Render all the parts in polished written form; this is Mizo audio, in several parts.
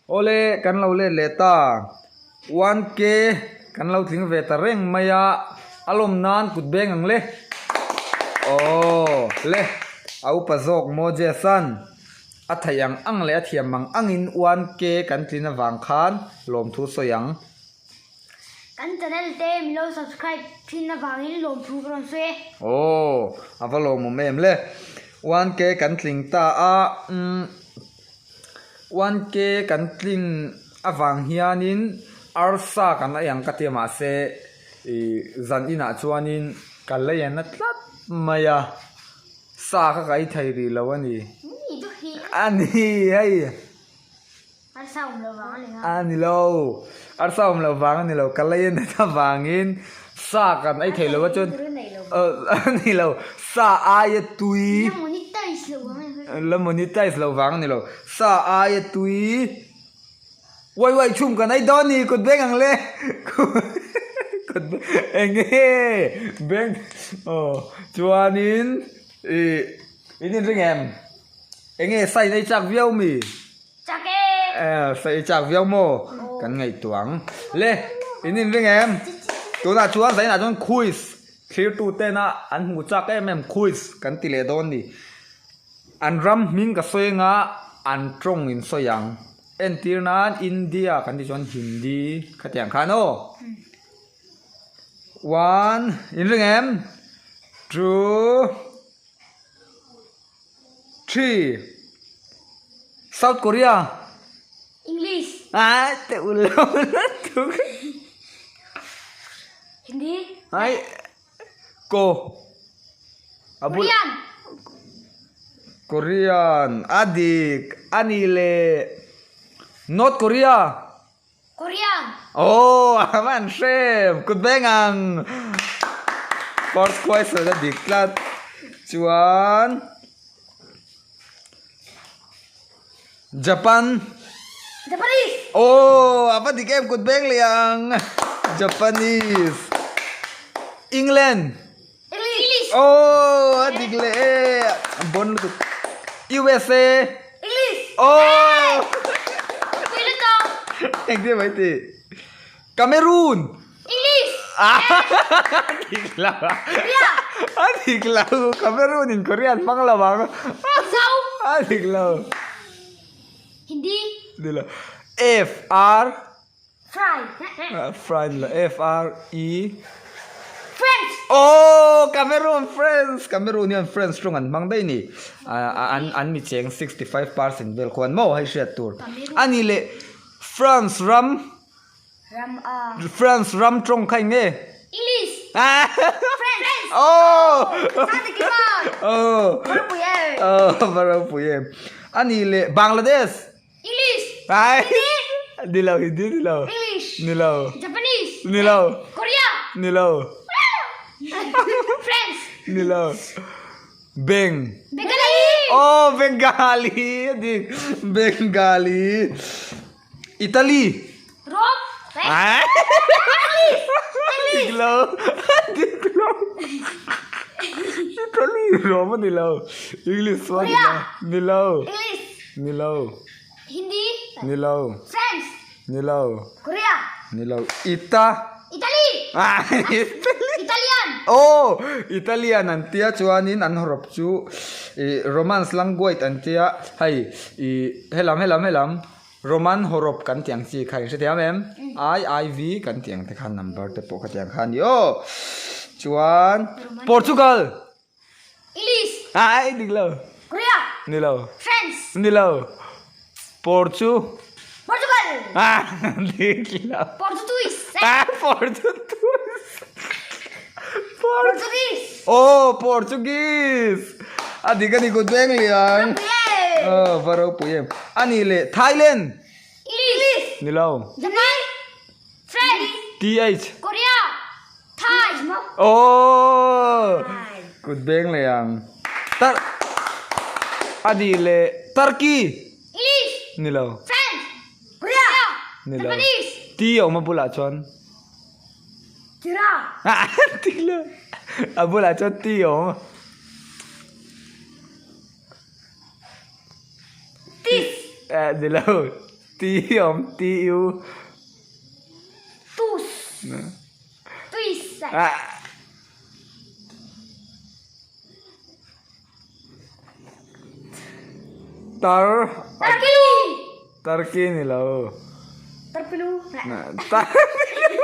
Awle kan lo let leh ta. 1K kan lo tling ve ta reng mai a, a lawm nan kut beng ang le. Aw le, a upa zawk maw Jason? A theih ang ang leh a thiam ang angin 1K kan tlin avang khan lawmthu sawi ang. Kan channel te min lo subscribe thin avangin lawmthu ka rawn sawi e. Aw, a va lawmawm em le. 1K kan tling ta a, umm. 1K kan tling avang hianin arsa kan ei ang ka ti a mahse ih zan inah chuanin ka lei a na tlat mai a sa kha ka ei thei rih lo a ni a ni hei a ni lo arsa awm loh vang a ni lo ka lei a nat avangin sa kan ei thei lo a chuan a ni lo sa aia tui. La monetize loh vang a ni lo. Sa aia tui uai uai chhum kan ei dawn ni kut beng ang le kut beng eng nge beng aw chuanin ih in inring em eng nge sa in ei chak viau mi Chak e eh sa ei chak viau maw kan ngaihtuah ang le in inring em tunah chuan zainah chuan quiz Thlirtu tena an hmuh chak em em quiz kan ti leh dawn ni. An ram hming ka sawi anga an tawng in sawi ang. Entir nan India kan tih chuan Hindi khatiang khan aw. One, in ring em? Two, Three. South Korea. English. Ah, te ulo lutuk. Hindi. Ai. Ko. Abul. Korean. Korean. Adik. Ani le. North Korea. Korean. Oh, a van hrem. Kut beng ang. Fourth question a dik tlat. Chuan Japan. Japanese. Oh, a va dik em kut beng leh ang. Japanese. England. English. Oh, a dik leh e. Bon lutuk. USA. English. Oh. Pui lutuk. Engtin mai ti. Cameroon. English. A dik lo. Korea. A dik lo. Cameroon in Korean hmang lo ang. Mizo. A dik lo. Hindi. Ni lo. F R Fry. Fry ni lo. F R E. French. Oh, Cameroon French. Cameroon hian French tawng an hmang daih ni. An an mi cheng 65% vel khuan maw hei hriat tur. Ani leh France ram. Ram a. France ram tawng kha eng nge? English. French. Oh. Oh. Oh. Oh, va ropui em. Ani leh Bangladesh. English. Ai. Ni lo, Hindi ni lo. English. Ni lo. Japanese. Ni lo. Korea. Ni lo. French. Ni lo. Beng. Bengali. Oh, Bengali. Dik. Bengali. Italy. Rome. Ai. Dik lo. Dik lo. Italy Rome ni lo. English pawh ni lo. Ni lo. English. Ni lo. Hindi. Ni lo. French. Ni lo. Korea. Ni lo. Ita. Italy. Ah, Italy. Italian. Oh, Italian an tia chuanin an hawrawp chu ih Romance language an tia hei ih helam helam helam Roman hawrawp kan tih ang chi kha in hrethiam em? I I V kan tih ang te kha number te pawh kha tiang kha a ni aw. Chuan Portugal. English. Ai dik lo. Korea. Ni lo. French. Ni lo. Portu. Portugal. Ah dik lo. Portuguese. Ah Portuguese. Portuguese. Oh Portuguese. A dik a ni kut beng liang. Oh va ropui em. A ni leh Thailand. English. Ni lo. Japan. French. TH. Korea. Thai. Oh kut beng leh ang. Tar A ni leh Turkey. English. Ni lo. French. Korea. Ni lo. Japanese. T a awm a bulah chuan. Tira. Tila. A bulah chuan ti a awm. Tis. Eh, ni lo. T awm T U. Tus. Tuis. Tar. Tarkilu. Tarki ni lo. Tarpilu. Tarpilu.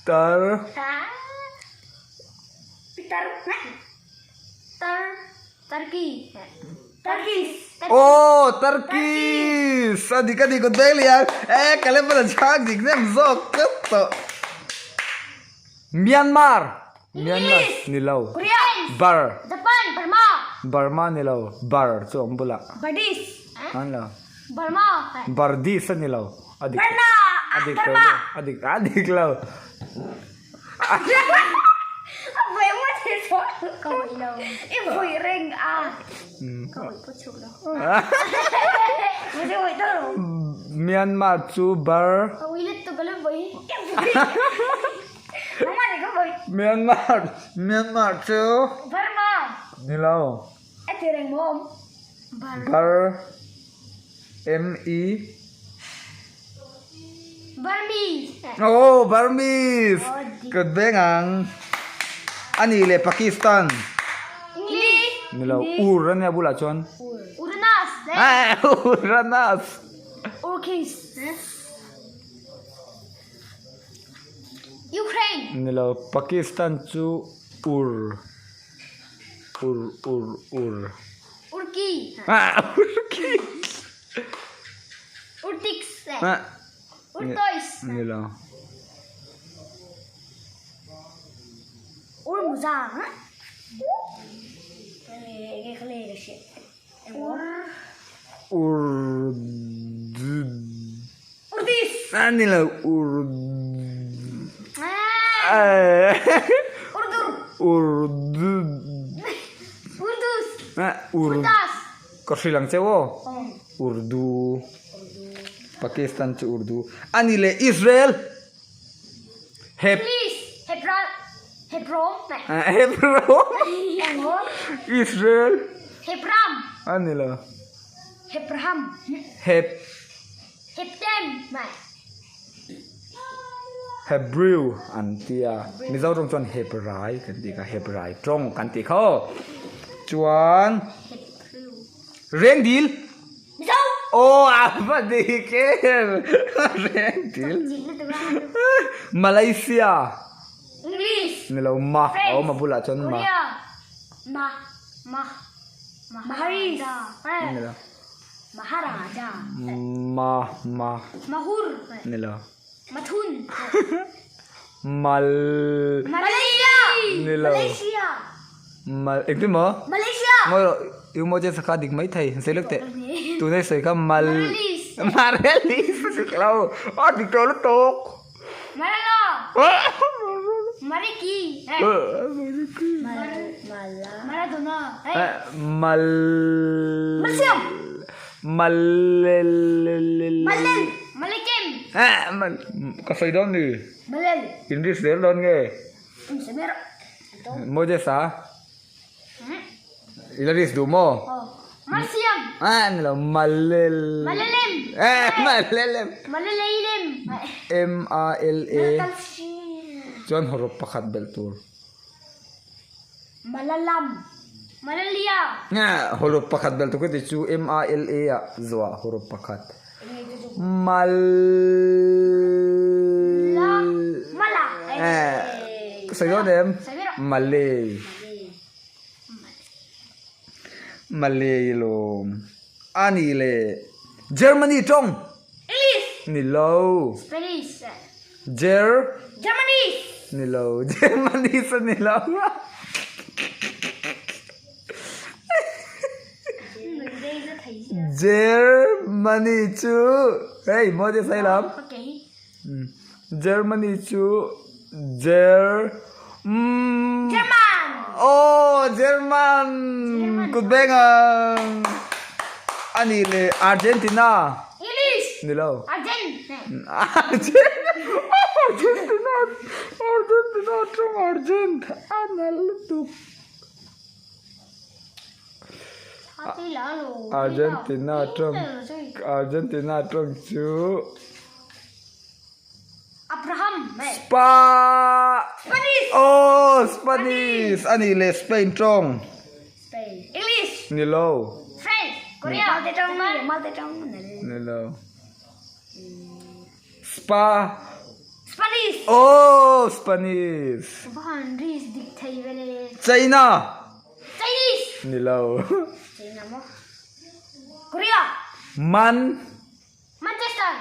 Tar. Tar. Tar. Turkey. Turkish. Oh, Turkish. A dik a dik kut vek lian. Eh, ka level a chhang dik nem zawk tlat tawh. Myanmar. Myanmar ni lo. Korea. Bar. Japan, Burma. Burma ni lo. Bar chu awm bulah. Bardis. An lo. Burma. Bardis a ni lo. A dik. Burma. A dik lo. A dik a dik lo. A vawi maw thil saw ka vawi lo. I vawi reng a. Ka vawi pawh chhuk lo. Vawi vawi ta lo. Myanmar chu bar. Ka vawi let tu ka lo vawi. Mama ni ka vawi. Myanmar Myanmar chu. Burma. Ni lo. A ti reng maw awm. Bar. Bar. M E. Burmese. Oh, Burmese. Kut beng ang. Ani le Pakistan. English. Ni lo, Ur ania bulah chuan. Uranas. Ah, Uranas. Urkis. Ukraine. Ni lo, Pakistan chu Ur. Ur, Ur, Ur. Urki. Ah, Urki. Urtix. Ah. Urtois. Ni lo. Urmuza. Ur. Ur. Urdis. Ah, ni lo. Ur. Ah. Urdur. Urdu. Urdus. Ah, Ur. Urdas. Ka hrilh ang cheu aw. Urdu. Pakistan chu Urdu. A ni leh Israel. Heb. English. Hebra. Hebrom. Hebrom. Israel. Hebram. A ni lo. Hebraham. Heb. Hebtem. Hebrew an tia. Mizo tawng chuan Hebrai kan tih kha, Hebrai tawng kan tih kha aw. Chuan Rengdil. Mizo. Aw a va dik em. Rengdil. Malaysia. English. Ni lo ma a awm a bulah chuan ma. Korea. Ma ma Maharis. Ni lo. Maharaja. Ma ma. Mahur. Ni lo. Mathun. Mal. Malaysia. Ni lo. Malaysia. Mal engtin maw? Malaysia. Ngawi rawh i umaw che sakha dik mai thei sawi lek teh. Tunai sawi kha mal. Marelis. Marelis dik lo. A dik tawh lutuk. Maralo. Mariki. Maradona. Mal. Malsiam. Mal. Malel. Malikim. Mal. Ka sawi dawn ni. Malel. English zel dawn nge. Moses a. I la risk duh maw? Malsiam. Ni lo Malel. Malelem. Malelem. Maleleilem. M A L A. Chuan hawrawp pakhat belh tur. Malalam. Malalia. Hawrawp pakhat belh tur ka ti chu M A L A ah zuah hawrawp pakhat. Mal. La. Mala. Sawi dawn em? Malay. Malay lawm. A ni le. Germany tawng. English. Ni lo. Spanish. Ger. Germany. Ni lo. Germany sa ni lo. Germany chu hei maw te sai lam. Germany chu Ger German. Oh German kut beng ang ani le Argentina. English. Ni lo. Argent. Argent Argentina Argentina tawng Argent a nal lutuk. Argentina tawng Argentina tawng chu Spa Oh Spanish a nih leh Spain tawng Ni lo Ni lo Spa Spanish Oh Spanish China Chinese Ni lo. China maw? Korea Man Manchester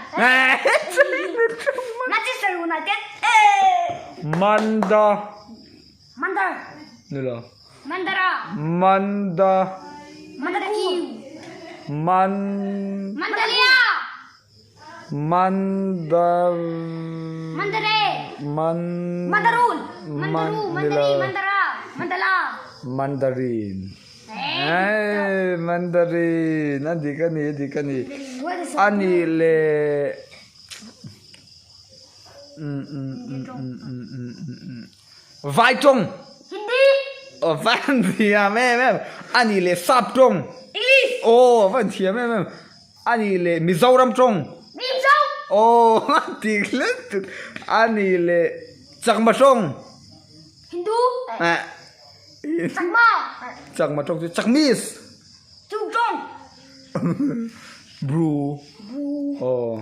Manchester United Manda Mandar Ni lo. Mandara Manda Mandakiu Man Mandalia Mandar Mandare Man Mandarun Mandaru Mandari Mandara Mandala Mandarin Eh Mandarin a dik a ni a dik a ni a nih leh umm umm umm umm umm umm umm Vai tawng Hindi Aw vai an thiam em em a nih leh sap tawng English Aw vai an thiam em em A nih leh Mizoram tawng. Mizo. Aw a ti hlet tuk. A nih leh Chakma tawng. Hindu. Chakma. Chakma tawng chu Chakmis. Chu tawng. Bru. Bru. Aw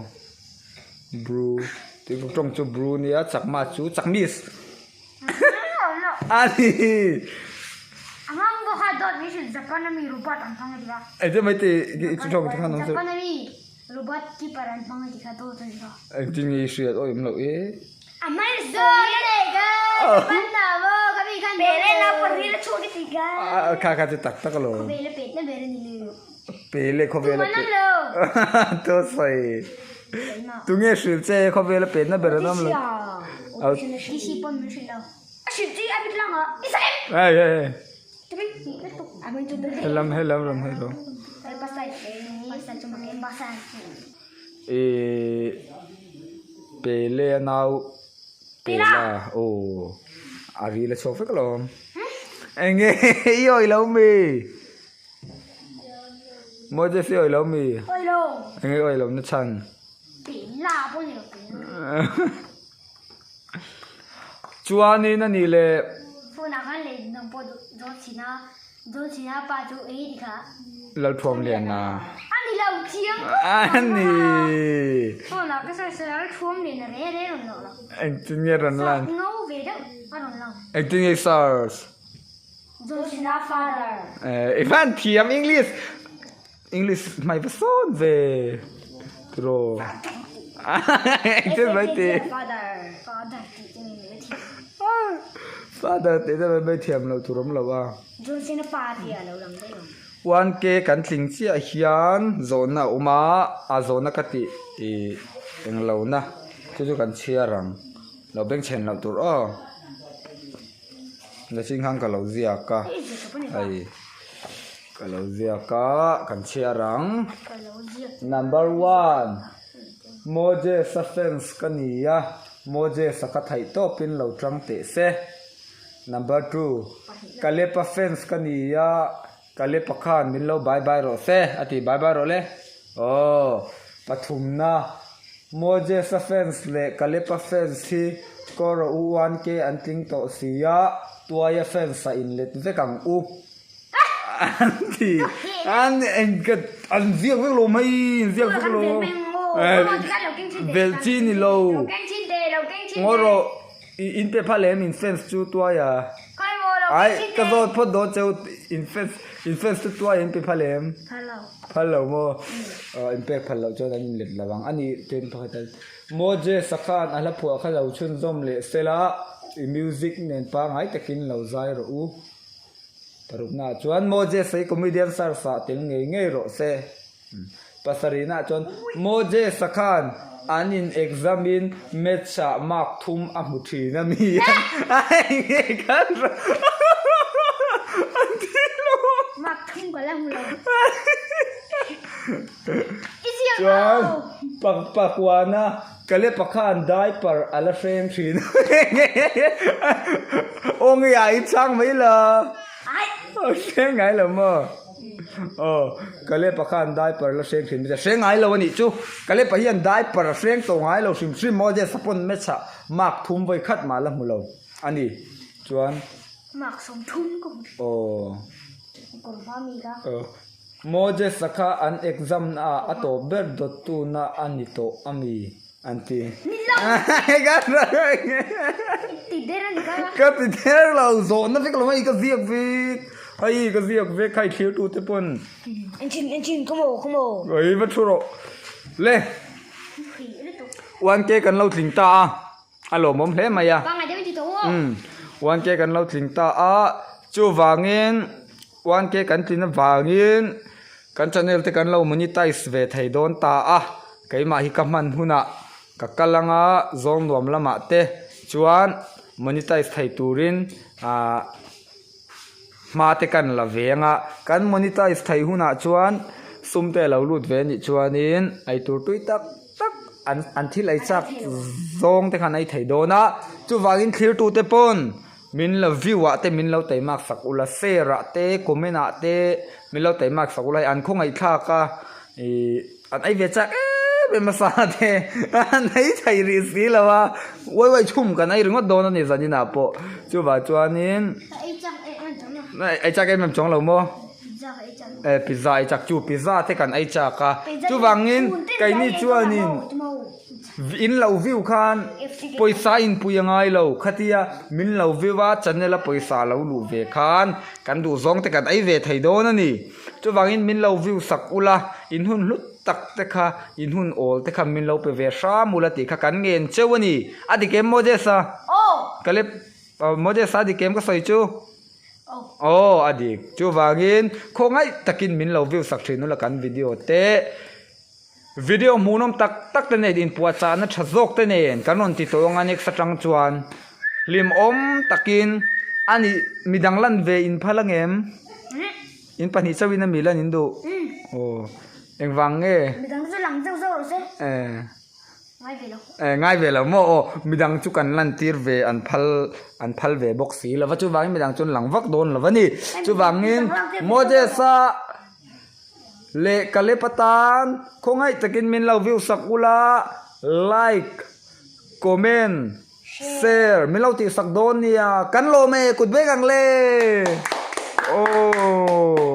Bru. Tih tawng chu Bru nia Chakma chu Chakmis. A ni. Angang pawh kha dawt min hrilh Japan ami robot an hmang a ti kha. Engtin mai ti i chu tawng khan awm chu. Japan ami robot keeper an hmang a ti kha dawt a ni kha. Engtin nge i hriat aw em loh e. A hmai sawi a nei ka Japan na maw ka mi khan Pele na pahnih la chhuak i ti kha. Kha kha chu tak tak a lo. Khawvel a pet na ber a ni lo. Pele khawvel a pet. Tu man lo. Tu sawi. Tunge hrilh che khawvel a pet na ber an awm lo. Hey hey hey. Helam helam ram hei lo. Ihh Pele a nau Pela aw a ril a chhuak vek alawm. Enge i awih lo mi? Moses i awih lo mi? Enge i awih lo na chhan? Chuanin a nih leh. Lalthuamliana. A ni. Engtin nge rawn lan? Engtin nge search? I van thiam English. English hmai va sawn ve tiraw engtin mai ti father tih te mai thiam loh tur awm lo a 1K kan tling chiah hian zawhna a awm a a zawhna ka tih ih englo na chu chu kan chhiar ang lo bengchhen loh tur aw. Machine khan ka lo ziak a hei ka lo ziak a kan chhiar ang number one Moses a fans ka ni a Moses a ka theih tawpin lo tang teh se number two Caleb a fans ka ni a Caleb a khan min lo bye bye rawh se a ti bye bye rawh le aw pathumna Moses a fans leh Caleb a fans hi Kawra u one K an tling tawh si a Tuaia fans a inlet vek ang u an ti an an ziak vek lo mai an ziak vek lo velh chi ni lo ngaw rawh I in pe phal em in fans chu tuaia ai ka zawt phawt dawn cheu in fans in fans chu tuai in pe phal em phal lo maw in pek phal loh chuan an in let lo ang ani ten pakhat a Moses a khan a hla phuah kha lo chhunzawm leh sela i music nen pangngai takin lo zai rawh u parukna ah chuan Moses a hi comedian search ah tel ngei ngei rawh se. Pasarihna chuan Moses a khan an in exam in maths ah mark thum a hmu thin a mi a enge khan an ti lo a. Mark thum ka la hmu lo. Chuan Pakuana Caleb a khan diaper a la hreng thin aw ngei ah i chhang mai la. Hreng ngai lo maw. Aw, Caleb-a khan diaper la hreng thin a hreng ngai lo a nih chu. Caleb-a hian diaper a hreng tawh ngai lo hrim hrim maw Jess-a pawn match ah mark thum vawi khat mah la hmu lo a ni. Chuan. Mark 30 ka hmu thin. Aw. Kawr hma mi kha. Aw. Moses-a kha an exam na ah a tawp ber dawttu na a ni tawh a mi an ti. Ni lo. I ti der a ni kha. Ka ti der lo, zawhna vek lo hei ka ziak vek, hei ka ziak vek hei thlir tu te pawn. En chin en chin come on come on. Hei va thu rawh. Le. 1K kan lo tling ta a. A lawmawm hle mai a. Umm 1K kan lo tling ta a, chuvangin 1K kan tlin avangin kan channel te kan lo monetize ve thei dawn ta a, keimah hi ka hman hunah ka kal anga zawng nuam lamah te chuan monetize thei turin ahh hma te kan la ve anga, kan monetize thei hunah chuan sum te a lo lut ve anih chuanin eitur tui tak tak an an thil ei chak zawng te khan a ei thei dawn a chuvangin thlir tute pawn min lo view ah te min lo taimak sak ula share ah te comment ah te min lo taimak sak ula hei an khawngaih thlak a ihh an ei ve chak em em a sa te an ei thei rih si lo a uai uai chhum kan ei ringawt dawn a ni zanin ah pawh chuvah chuanin ei chak em em chuang lo maw. Eh pizza ei chak chu pizza te kan ei chak a chuvangin keini chuanin in lo view khan pawisa inpui a ngai lo khatia min lo view a channel a pawisa lo luh ve khan kan duh zawng te kan ei ve thei dawn a ni chuvangin min lo view sak ula in hun hlut tak te kha in hun awl te kha min lo pe ve hram ula tih kha kan ngen cheu a ni a dik em Moses a ka lep Moses a dik em ka sawi chu. Aw a dik. Chuvangin khawngaih takin min lo view sak thin ula kan video te. Video hmuhnawm tak tak te nen inpuahchahna tha zawk te nen kan rawn ti tawh ang a next atang chuan hlimawm takin a nih midang lan ve in phal angem? In pahnih chauhin a mi lan in duh? Aw engvang nge? Midang chu lang zeuh zeuh rawh se. Eh. Ngai ve lo. Eh ngai ve lo maw aw midang chu kan lan tir ve an phal an phal ve bawk si lo va chuvangin midang chu an lang vak dawn lo va ni. Chuvangin Moses-a leh Caleb atan khawngaih takin min lo view sak ula like comment share min lo tih sak dawn nia kan lawm e kut vek ang le. Aw.